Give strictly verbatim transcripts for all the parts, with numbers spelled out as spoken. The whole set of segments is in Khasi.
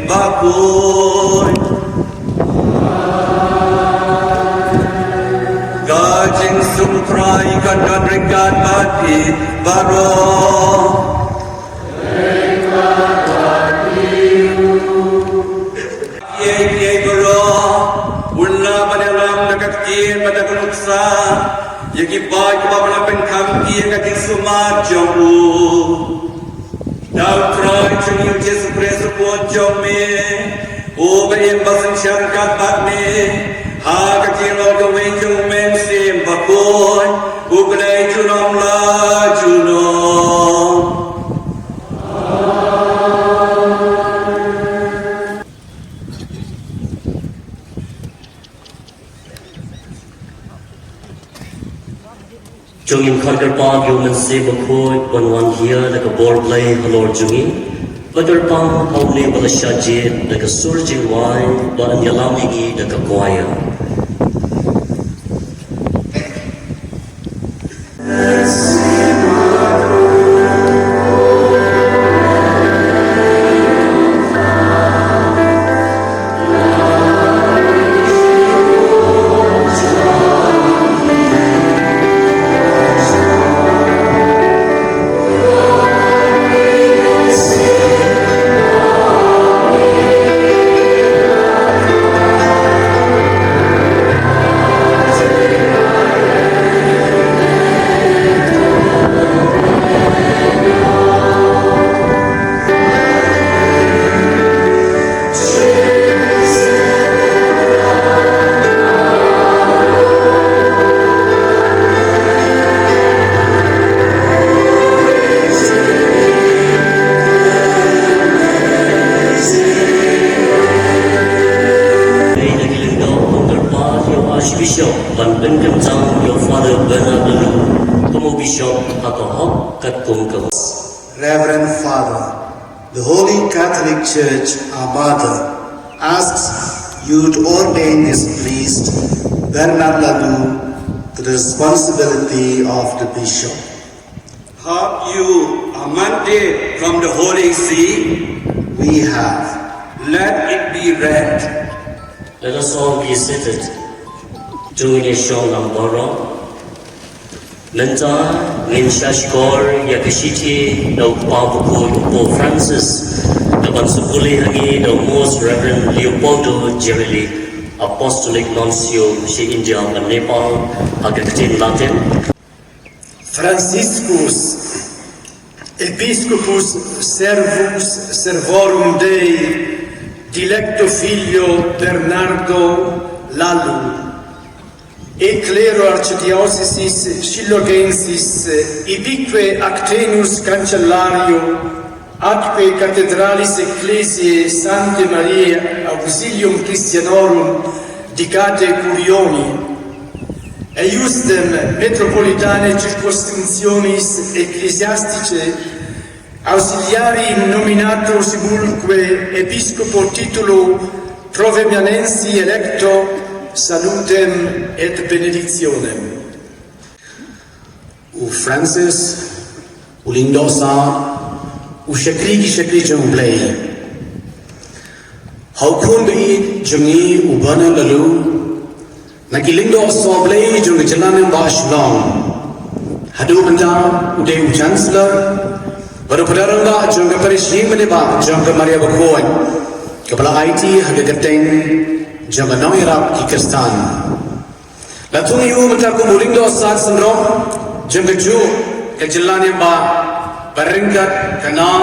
Bakhuid. Ka jingsuk Trai kan don ryngkat bad phi baroh. Ïa, ïa baroh, un lah ban ïalam da ka ktien bad da ka nuksa ïa ki paid kiba la pynkham ki ïa ka jingsumar jong u. Da u Trai jong ngi u Jisu Khrist u Khun jong me, uba im bad synshar ryngkat bad me ha ka jinglong kawei jong u Mynsiem Bakhuid, U Blei junom la junom. To ngin khot kyrpad ïa u Mynsiem Bakhuid ban wan hiar da ka bor Blei halor jong ngi. Bad kyrpad ha une uba la shah jied da ka sur jingduwai, ba un ïalam ïa ngi da ka choir. Dei na ki lyngdoh, ngan kyrpad ïa u Archbishop ban pynkyntang ïa u Father Bernard Laloo kum u Bishop ha ka hok katkum ka Reverend Father, the Holy Catholic Church, our Mother, asks you to ordain this priest, Bernard Laloo, to the responsibility of the bishop. Have you a mandate from the Holy See? We have. Let it be read. Let us all be seated. To ngin ïa shong lang baroh. Mynta ngin sa shkor ïa ka shithi na u Kpa Bakhuid u Pope Francis, kaban sa pule ha ngi da u Most Reverend Leopoldo Gerili, Apostolic Nuncio sha India bad Nepal, ha ka ktien Latin. Franciscus Episcopus Servus Servorum Dei Dilecto Filio Bernardo Laloo, et clero archdiocesis Shyllockensis ubique Actenus cancellario atque cathedralis ecclesiae Sanctae Mariae Auxilium Christianorum dicate Curioni, eiusdem metropolitanae circumscriptionis ecclesiasticae ausiliari nominator simulcue episcopo titulo Proveniensi electo, salutem et benedictionem. U Francis, u lyngdoh sah, u shakri ki shakri jong U Blei. Ha u khun ba ïeit jong ngi u Bernard Laloo, na ki lyngdoh sohblei jong ka jylla rangbah Shillong. Haduh mynta u dei u Chancellor bad u Phadar Rangbah jong ka Parish Ïingmane Bah jong ka Maria Bakhuid, kaba la aiti ha ka kyrteng jong ka nongïarap ki Khristan. La thung ïa u mynta kum u lyngdoh sah synrop jong kajuh ka jylla rangbah, ba ryngkat ka nam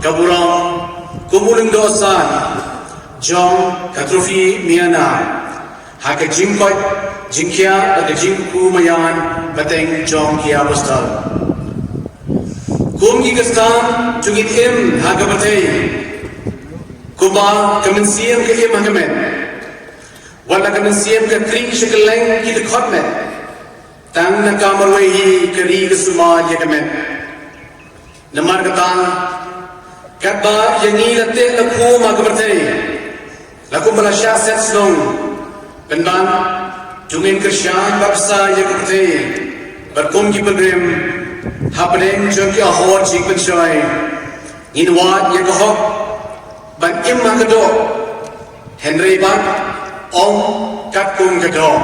ka burom kum u lyngdoh sah jong ka Trophy Miana ha ka jingkoit jingkhiah bad ka jingkyrkhu maïan pateng jong ki apostol. Kum ki Khristan to ngin im ha ka pyrthei kumba ka mynsiem ka im ha ka met. Wat la ka mynsiem ka khring sha kylleng ki dkhot met, tang na ka marwei hi ka ri ka sumar ïa ka met. Namar kata, katba ïa ngi la teh la khum ha ka pyrthei, la kumba la shah set shnong, pynban to ngin kyrshan bapsa ïa ka pyrthei bad kum ki pilgrim hapdeng jong ki ahor jingpynshoi ngin wad ïa ka hok ban im ha ka doh, hynrei ban ong katkum ka doh.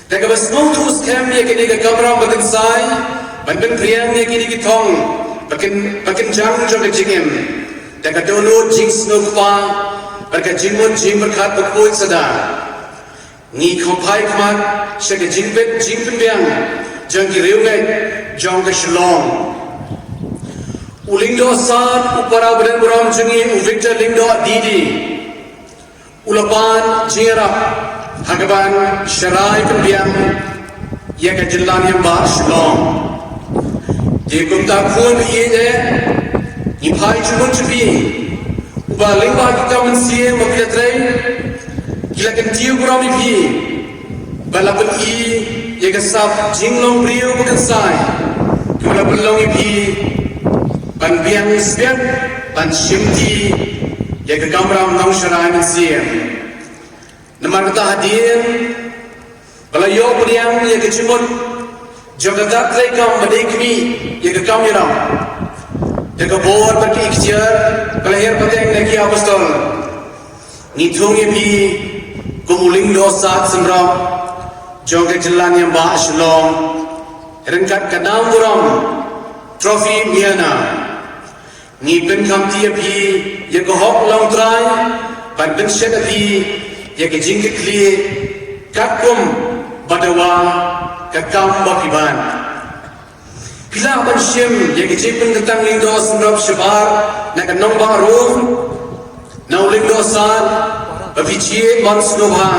Da kaba sngewthuh skhem ïa kane ka kamram ba kynsai ban pynpriang ïa kine ki thong ba kyn, ba kynjang jong ka jingim, da ka dohnud jingsngewkpa bad ka jingmut jingpyrkhat bakhuid sada, ngi kham phai khmat sha ka jingbit jingpynbiang jong ki riewngeit jong ka Shillong. U Lyngdoh Sad, u para u ba don burom jong ngi, u Victor Lyngdoh Didi, u la pan jingïarap ha kaban sharai pynbiang ïa ka jylla Niam Bah Shillong. Te kumta khun ba ïeit eh, ngi phai jingmut jong phi, uba lyngba ki kam mynsiem ba phi la trei, ki la kyntiew burom ïa phi, ba la pyni ïa ka sap jinglong briew ba kynsai, kaba la pynlong ïa phi ban biang sbiang, ban shimti ïa ka kamram nongsharai mynsiem. Namar kata hadien ba la ïoh pdiang ïa ka jingmut jong kata ka treikam ba dei khmih ïa ka kam ïarap, da ka bor bad ka ikhtiar ka la hiar pateng na ki apostol, ngi thung ïa phi kum u Lyngdoh Sad Synrop jong ka jylla Niam Bah Shillong, ryngkat ka nam burom Trophy Miana. Ngi pynkhamti ïa phi ïa ka hok Longtrai, ban pynshet ïa phi ïa ka jingkitkhlieh katkum ba dawa ka kam ba phi ban. Phi lah ban shim ïa ka jingpynkyntang Lyngdoh Synrop shabar na ka nongbah Rum, na u Lyngdoh Sad, ba phi jied mon sngewbha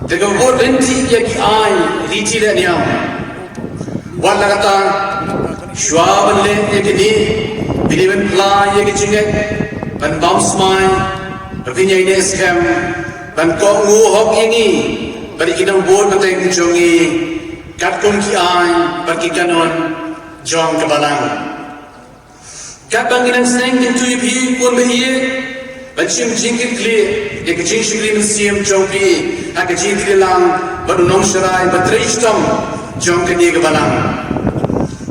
da kaba bud lynti ïa ki aiñ riti leh niam. Wat la katta, shuwa ban leh ïa kine, phi dei ban phla ïa ka jingngeit ban bam smai, ba phin ïai neh skhem ban kohnguh hok ïa ngi bad ïa ki nongbud pateng jong ngi, katkum ki aiñ bad ki kanun jong ka Balang. Katba ngi nang sneng kyntu ïa phi khun ba ïeit, ban shim jingkitkhlieh ïa ka jingshakri mynsiem jong phi ha ka jingkyrlang bad u nongsharai ba trei shitom jong kane ka Balang.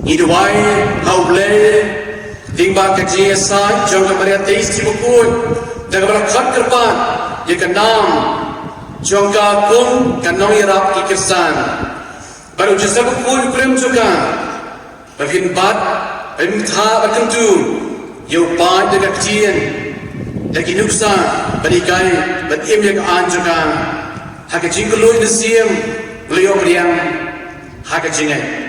Ngi duwai ha U Blei lyngba ka jingïasaid jong ka Maria Theisotti Bakhuid, da kaba la khot kyrpad ïa ka nam jong ka kum ka nongïarap ki kyrsan. Bad U Joseph Bakhuid u krim jong ka, ba phin bat, ba phin ktah bad kyntu ïa u paid da ka ktien, da ki nuksa, ban hikai bad im ïa ka aiñ jong ka ha ka jingkylluid mynsiem ba la ïoh pdiang ha ka jingngeit.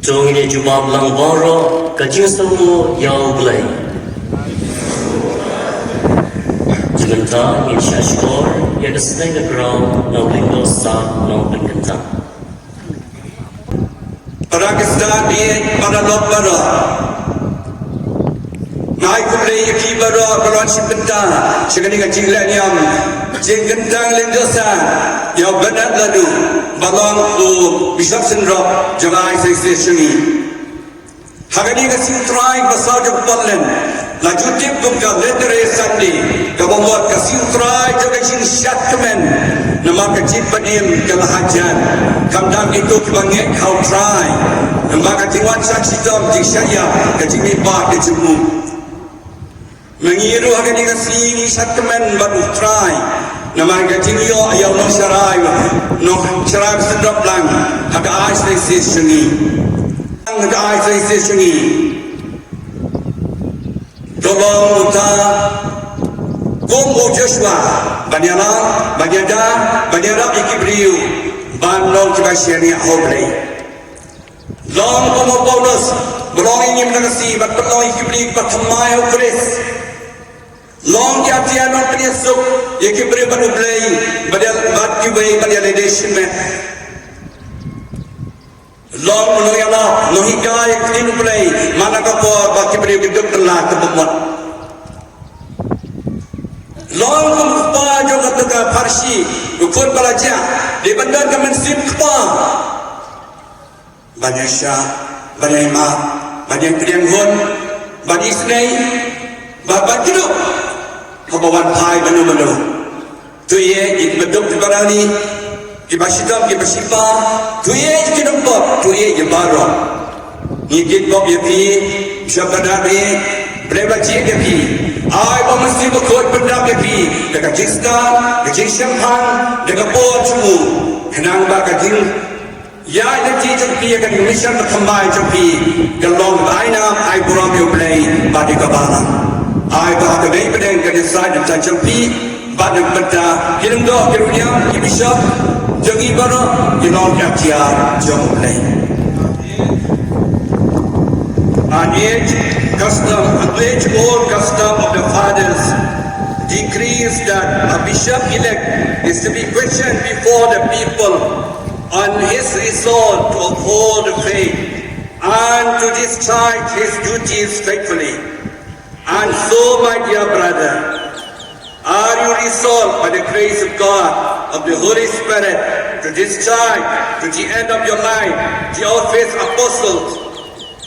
To ngin ïa jubab lang baroh ka jingsngewnguh ïa U Blei. Te mynta ngin sa shkor ïa ka sneng ka kraw na u Lyngdoh Sad nongpynkyntang. Para ki stad ïeit, para lok baroh. Nga ai khublei ïa phi baroh ba la wan shim bynta sha kane ka jingleh niam jingkyntang Lyngdoh Sad ïa u Bernard Laddu, ba long u Bishop Synrop jong ka Archdiocese Shillong. Ha kane ka Sngi U Trai ba saw jong ka Pynlong, la ju tip kum ka Latter-day Saint, kaba mut ka Sngi U Trai jong ka jingshad kmen, namar ka jingpynim ka la hajan. Khamtam kito kiba ngeit ha U Trai, namar ka jingwan shah shitom, jingshah ïap, ka jingmihpat, ka jingmut. Ma ngi ruh ha kane ka sngi ngi shad kmen bad U Trai namar ka jingïoh ïa u nongsharai, nongsharai synrop lang ha ka Archdiocese Shillong. Ha ka Archdiocese Shillong. To long uta kum u Joshua ban ïalam, ban ïada, ban ïarap ïa ki briew ban long kiba shaniah ha U Blei. Long kum u Paulus, ba long ïa ngi mynta ka sngi, ban pynlong ïa ki briew kiba thymmai ha U Khrist. Long ki atiar nongpynïasuk ïa ki briew bad U Blei, bad ïa, bad kiwei, bad ïa lade shimet. Long u nongïalam, nonghikai ïa ka ktien U Blei, man la ka por ba ki briew ki duk kylla kaba mut. Long kum u kpa jong kato ka pharshi, u khun ba la jah, dei ban don ka mynsiem kpa. Ban ïashah, ban ïaimap, ban ïapdiang hun, ban isynei, ban, ban kdup haba wan phai mano mano. To ïeit ïa kiba duk kiba rangli, kiba shitom kiba shipa, to ïeit ïa ki nongpop, to ïeit ïa baroh. Ngi kyrpad ïa phi, Bishop Kynrad, Blei ba jied ïa phi. Ai ba u Mynsiem Bakhuid pyndap ïa phi da ka jingstad, da ka jingshemphang, da ka por jong u, khnang ba ka jingïaid lynti jong phi ïa ka mission ba thymmai jong phi kan long ba ai nam ai burom ïa U Blei bad ïa ka balang. Ai ba ha kane ka bneng kan ïasaid na bynta jong phi bad na ka bynta ki lyngdoh, ki riewniam, ki bishop jong ngi baroh, ki long ki ktien jong U Blei. An age custom, an age-old custom of the fathers decrees that a bishop-elect is to be questioned before the people on his resolve to uphold the faith and to discharge his duties faithfully. And so, my dear brother, are you resolved by the grace of God, of the Holy Spirit, to discharge to the end of your life the office of apostles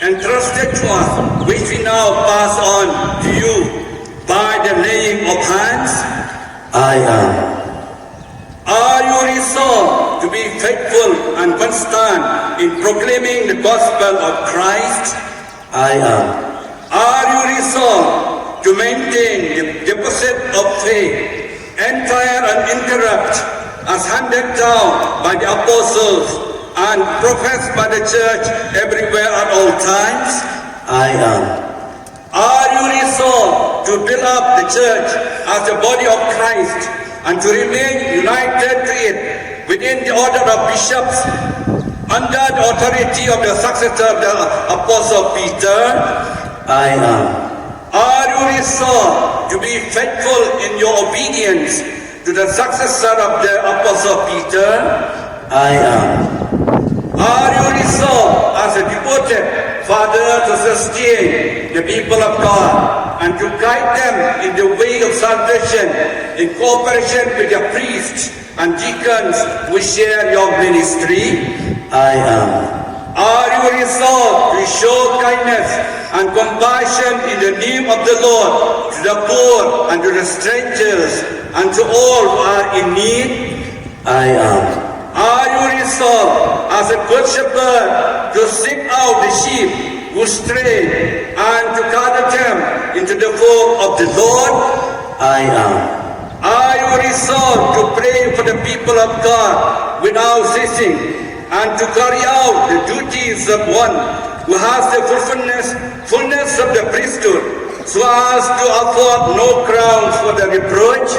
entrusted to us, which we now pass on to you by the laying of hands? I am. Are you resolved to be faithful and constant in proclaiming the gospel of Christ? I am. Are you resolved to maintain the deposit of faith, entire and incorrupt, as handed down by the apostles and professed by the church everywhere at all times? I am. Are you resolved to build up the church as the body of Christ and to remain united to it within the order of bishops under the authority of the successor of the Apostle Peter? I am. Are you resolved to be faithful in your obedience to the successor of the Apostle Peter? I am. Are you resolved as a devoted father to sustain the people of God and to guide them in the way of salvation in cooperation with the priests and deacons who share your ministry? I am. Are you resolved to show kindness and compassion in the name of the Lord to the poor and to the strangers and to all who are in need? I am. Are you resolved as a good shepherd to seek out the sheep who stray and to gather them into the fold of the Lord? I am. Are you resolved to pray for the people of God without ceasing and to carry out the duties of one who has the fullness, fullness of the priesthood, so as to afford no grounds for the reproach?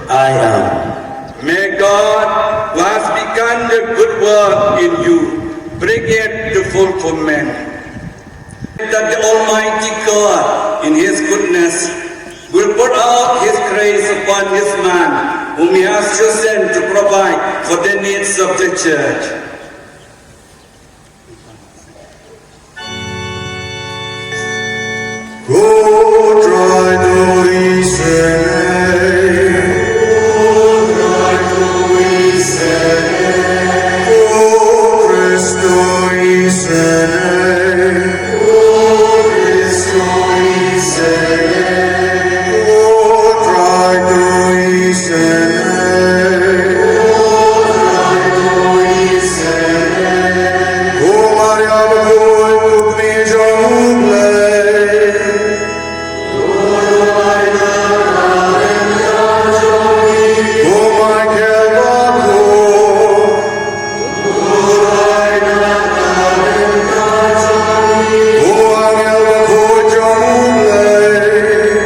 I am. May God, who has begun the good work in you, bring it to fulfillment. That the Almighty God, in His goodness, will pour out His grace upon this man whom He has chosen to provide for the needs of the church.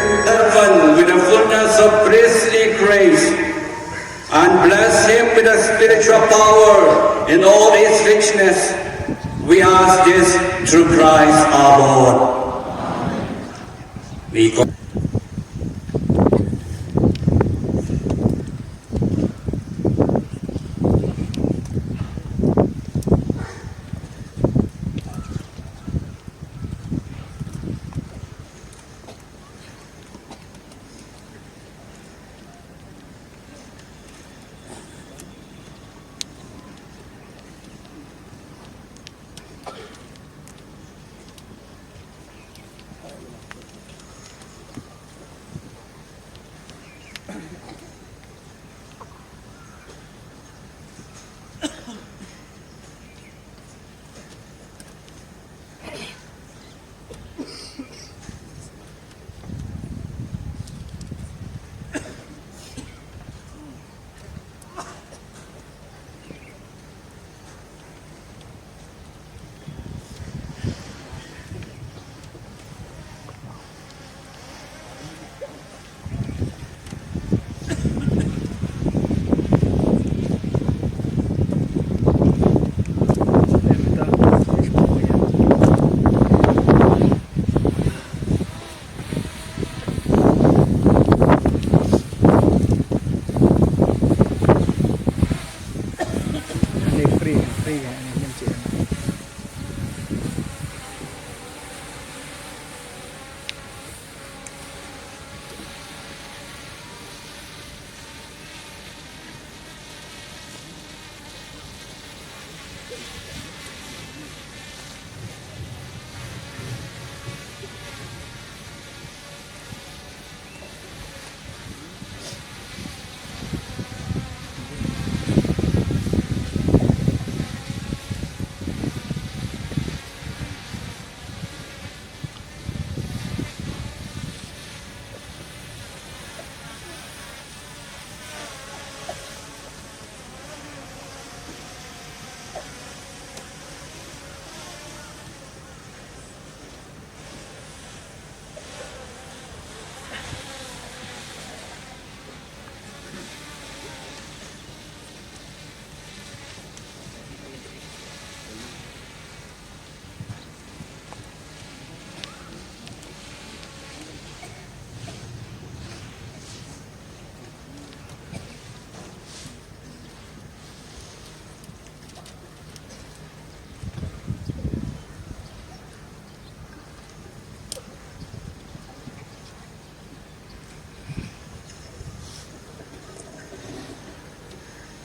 Servant with the fullness of priestly grace, and bless him with a spiritual power in all his richness. We ask this through Christ our Lord. May God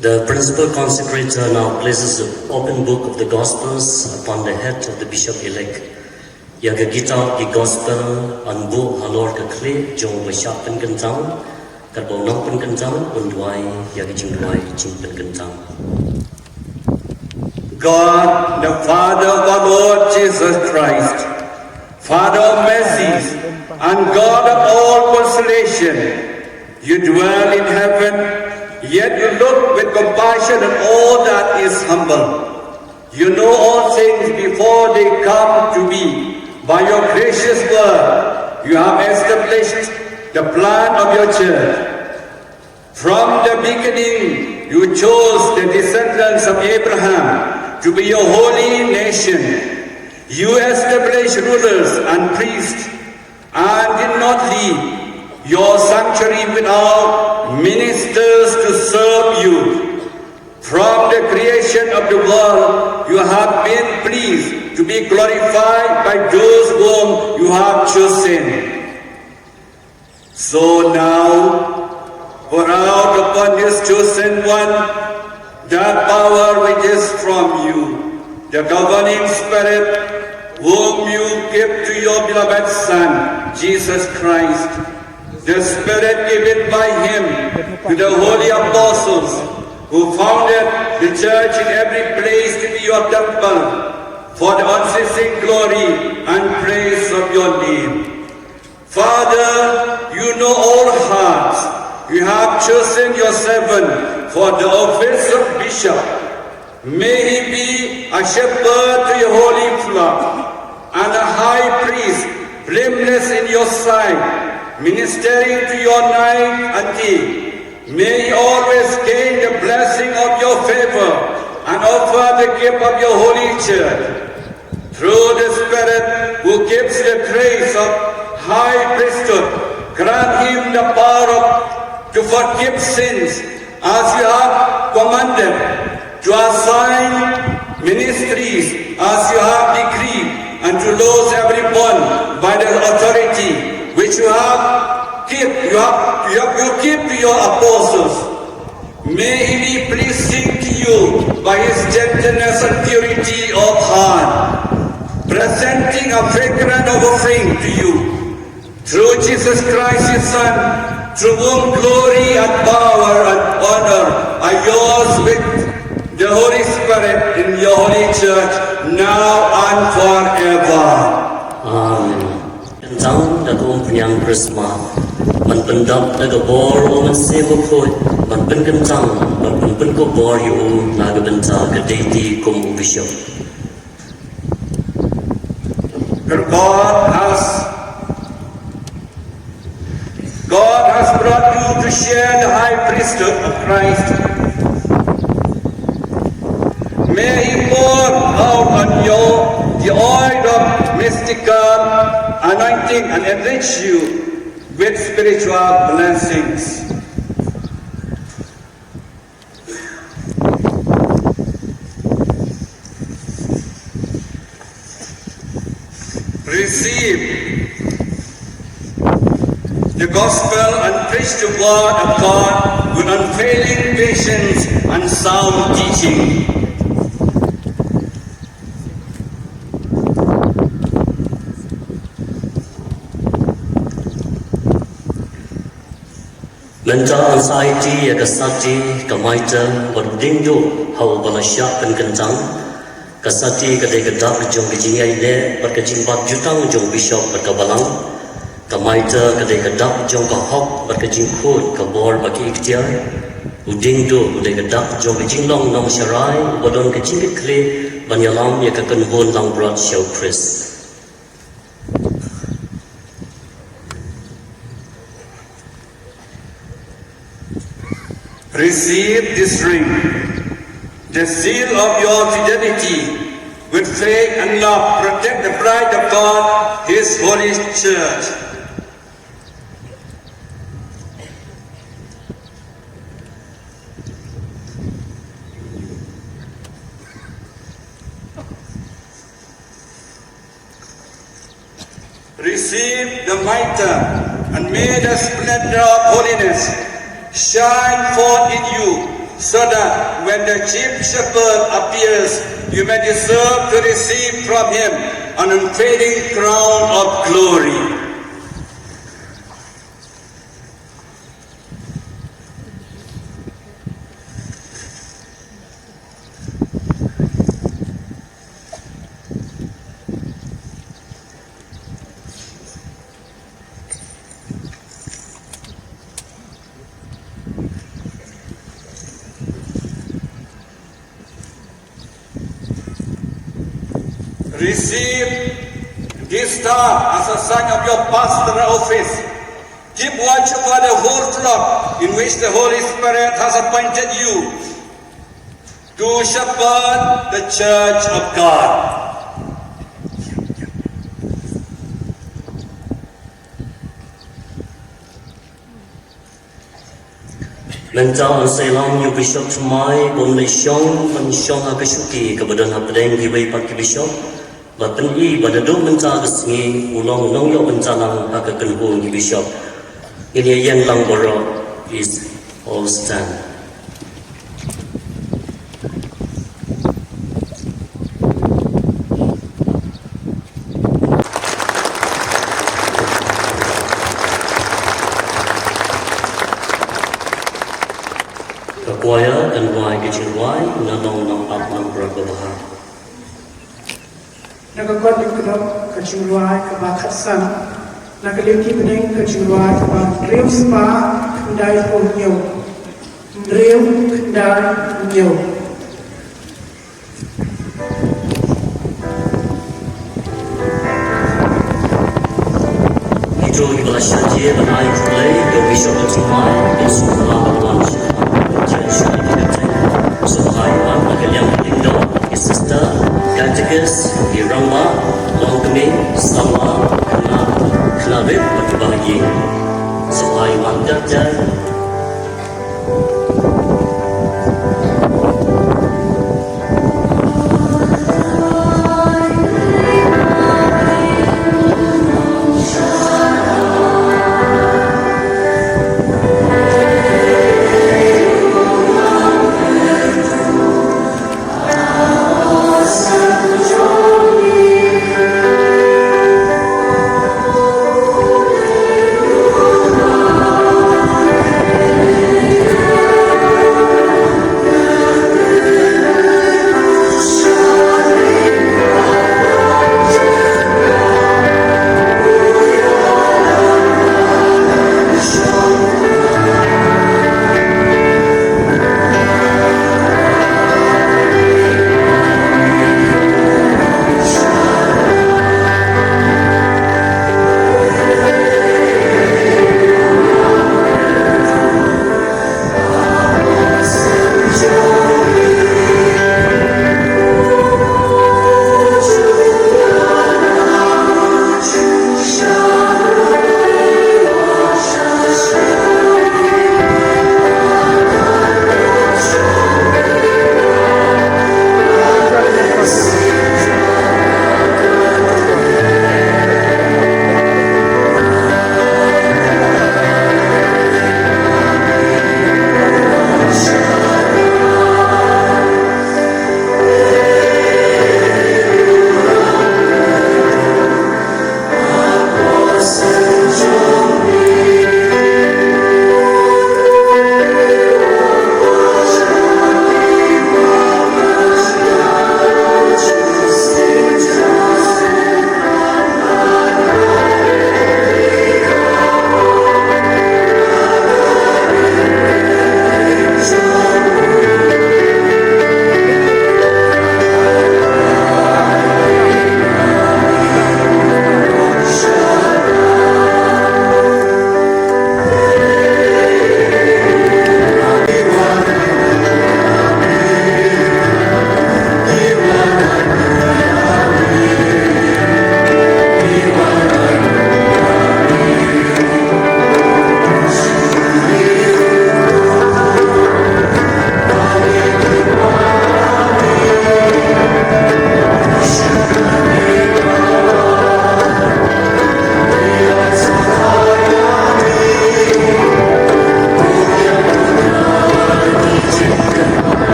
The principal consecrator now places the open book of the Gospels upon the head of the bishop-elect. Ïa ka kitab ki Gospel yn buh halor ka khlieh jong uba shah pynkyntang, katba u nongpynkyntang un duwai ïa ka jingduwai jingpynkyntang. God, the Father of our Lord Jesus Christ, Father of mercies, and God of all consolation, you dwell in heaven, yet you look with compassion on all that is humble. You know all things before they come to be. By your gracious word, you have established the plan of your church. From the beginning, you chose the descendants of Abraham to be your holy nation. You established rulers and priests and did not leave your sanctuary without ministers to serve you. From the creation of the world, you have been pleased to be glorified by those whom you have chosen. So now, pour out upon his chosen one that power which is from you, the governing spirit, whom you give to your beloved Son, Jesus Christ. The Spirit given by him to the holy apostles who founded the church in every place to be your temple for the unceasing glory and praise of your name. Father, you know all hearts. You have chosen your servant for the office of bishop. May he be a shepherd to your holy flock and a high priest, blameless in your sight, ministering to your night and day. May he always gain the blessing of your favor and offer the gift of your holy church. Through the Spirit who gives the grace of high priesthood, grant him the power of, to forgive sins as you have commanded, to assign ministries as you have decreed, and to loose every bond by the authority which you have keep, you have, you have, you keep to your apostles. May he be pleasing to you by his gentleness and purity of heart, presenting a fragrant offering to you. Through Jesus Christ, his Son, through whom glory and power and honor are yours with the Holy Spirit in your holy church, now and forever. Amen. Kyntang da ka umphniang krisma. Ban pyndap da ka bor u Mynsiem Bakhuid. Ban pynkyntang, ban pynpynkupbor ïa u na ka bynta ka deiti kum u bishop. God has, God has brought you to share the high priesthood of Christ. May he pour out on you the oil of mystical anointing and enrich you with spiritual blessings. Receive the gospel and preach the word of God with unfailing patience and sound teaching. Mynta yn sa aiti ïa ka sati ka maita bad u dieng duh ha uba la shah pynkyntang. Ka sati ka dei ka dak jong ka jingïaineh bad ka jingbat jutang jong u bishop bad ka balang. Ka maita ka dei ka dak jong ka hok bad ka jingkhuid, ka bor bad ka iktiar. U dieng duh u dei ka dak jong ka jinglong nongsharai uba don ka jingkitkhlieh ban ïalam ïa ka kynhun langbrot sha u Khrist. Receive this ring, the seal of your fidelity. With faith and love, protect the bride of God, his holy church. Receive the mitre, and may the splendor of holiness shine forth in you so that when the chief shepherd appears, you may deserve to receive from him an unfading crown of glory. Receive this star as a sign of your pastoral office. Keep watch over the whole flock in which the Holy Spirit has appointed you to shepherd the church of God. Mynta yn sa ïalam ïa u bishop thymmai ban leit shong, ban shong ha ka shuki kaba don hapdeng kiwei pat ki bishop. Bad pyni ba naduh mynta ka sngi u long u nongïoh bynta lang ha ka kynhun ki bishop. Ngin ïa ïeng lang baroh, please all stand. Ka choir kan rwai ka jingrwai Na Nong Nongap Nongpra Babha. Na ka kot lyngkdop ka jingrwai kaba khatsan, na ka lynti bneng ka jingrwai kaba hynriew spah khyndai phew hynñiew. Hynriew khyndai hynñiew. Kito kiba la shah jied ban ai khublei ïa u Bishop Thymmai, kin sngewbha ban wan sha ka jingïaishah ïa ka kyrteng. Sngewbha ïa wan na ka liang ka lyngdoh, ki sister, katekis, ki rangbah, longkmie, samla, khynnah, khynnah rit bad kiba ha ïing. Sngewbha ïa wan kat kat.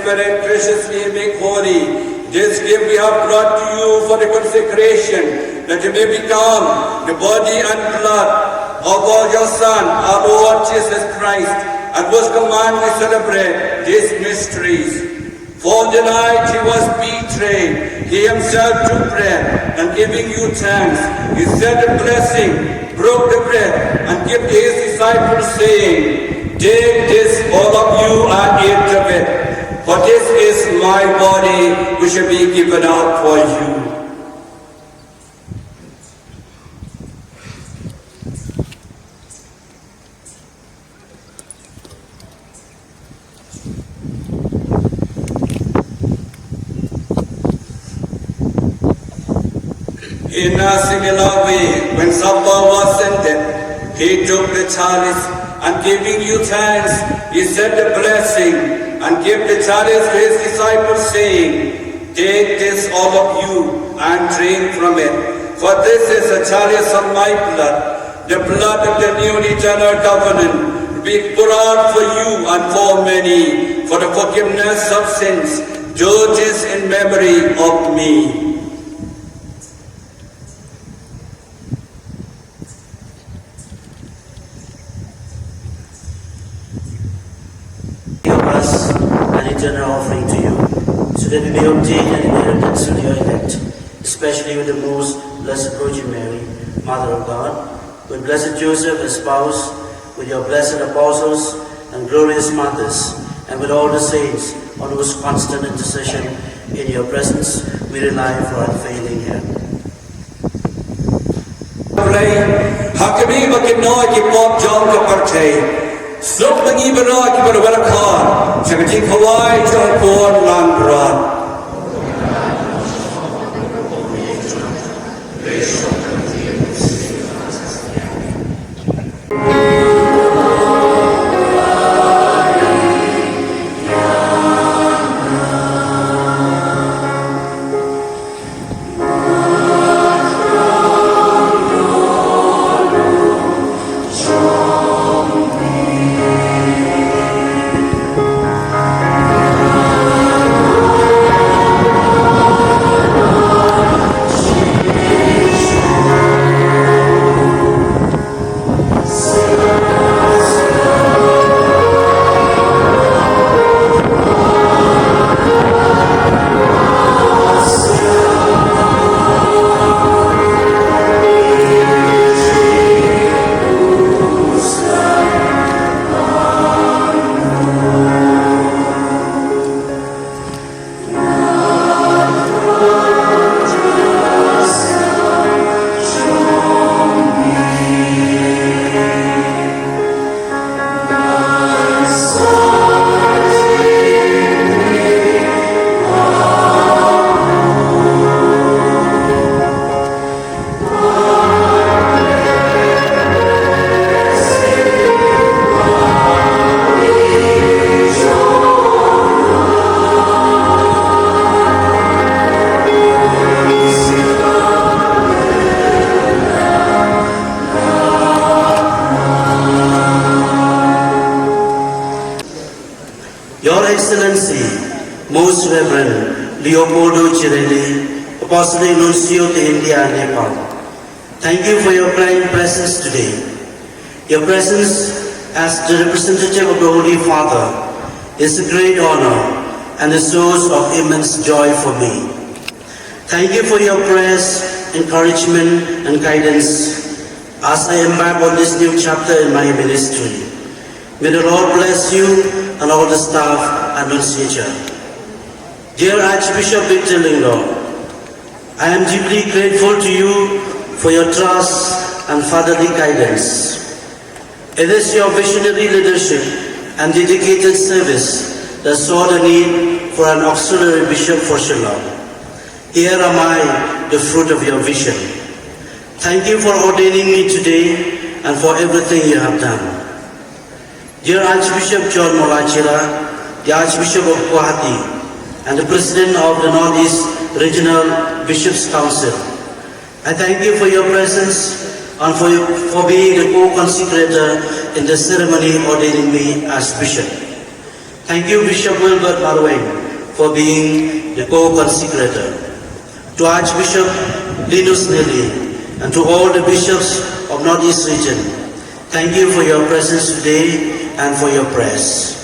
Spirit graciously make holy. This gift we have brought to you for the consecration, that it may become the body and blood of our, your Son, our Lord Jesus Christ, at whose command we celebrate these mysteries. For the night he was betrayed, he himself took bread, and giving you thanks, he said a blessing, broke the bread, and gave to his disciples, saying, "Take this, all of you, and eat of it, for this is my body, which will be given out for you." In a similar way, when supper was ended, he took the chalice, and giving you thanks, he said a blessing, and gave the chalice to his disciples, saying, "Take this, all of you, and drink from it, for this is the chalice of my blood, the blood of the new and eternal covenant, be poured out for you and for many for the forgiveness of sins. Do this in memory of me." Give us an eternal offering to you, so that we may obtain an inheritance with your elect, especially with the most blessed Virgin Mary, Mother of God, with blessed Joseph as spouse, with your blessed apostles and glorious martyrs, and with all the saints on whose constant intercession in your presence we rely for unfailing help. Blei, ha khmih ba kin noh ki pop jong ka pyrthei. Suk ma ngi baroh kiba la wanrah khot sha ka jingkhawai jong ka Khun langbrot. Your Excellency, Most Reverend Leopoldo Cirelli, Apostolic Nuncio to India and Nepal, thank you for your kind presence today. Your presence as the representative of the Holy Father is a great honor and a source of immense joy for me. Thank you for your prayers, encouragement, and guidance as I embark on this new chapter in my ministry. May the Lord bless you and all the staff at Nunciature. Dear Archbishop Victor Lyngdoh, I am deeply grateful to you for your trust and fatherly guidance. It is your visionary leadership and dedicated service that saw the need for an auxiliary bishop for Shillong. Here am I, the fruit of your vision. Thank you for ordaining me today and for everything you have done. Dear Archbishop John Molachira, the Archbishop of Guwahati, and the President of the Northeast Regional Bishops' Council, I thank you for your presence and for, your, for being the co-consecrator in the ceremony ordaining me as bishop. Thank you, Bishop Wilbert Marwein, for being the co-consecrator. To Archbishop Linus Neli and to all the bishops of Northeast region, thank you for your presence today and for your prayers.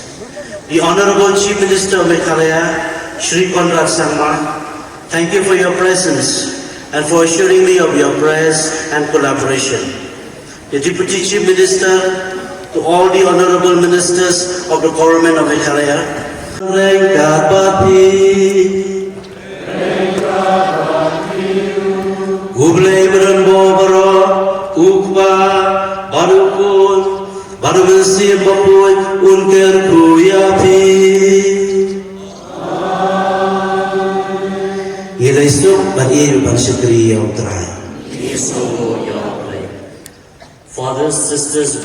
The Honorable Chief Minister of Meghalaya, Shri Conrad Sangma, thank you for your presence and for assuring me of your prayers and collaboration. The Deputy Chief Minister, to all the honorable ministers of the Government of Meghalaya. Reng kaba phi. U Blei ba don bor baroh, u Kpa, bad u Khun, bad u Mynsiem Bakhuid, un kyrkhu ïa phi. Ngi la ïasuk ban ïeit ban shakri ïa U Trai. Fathers, sisters,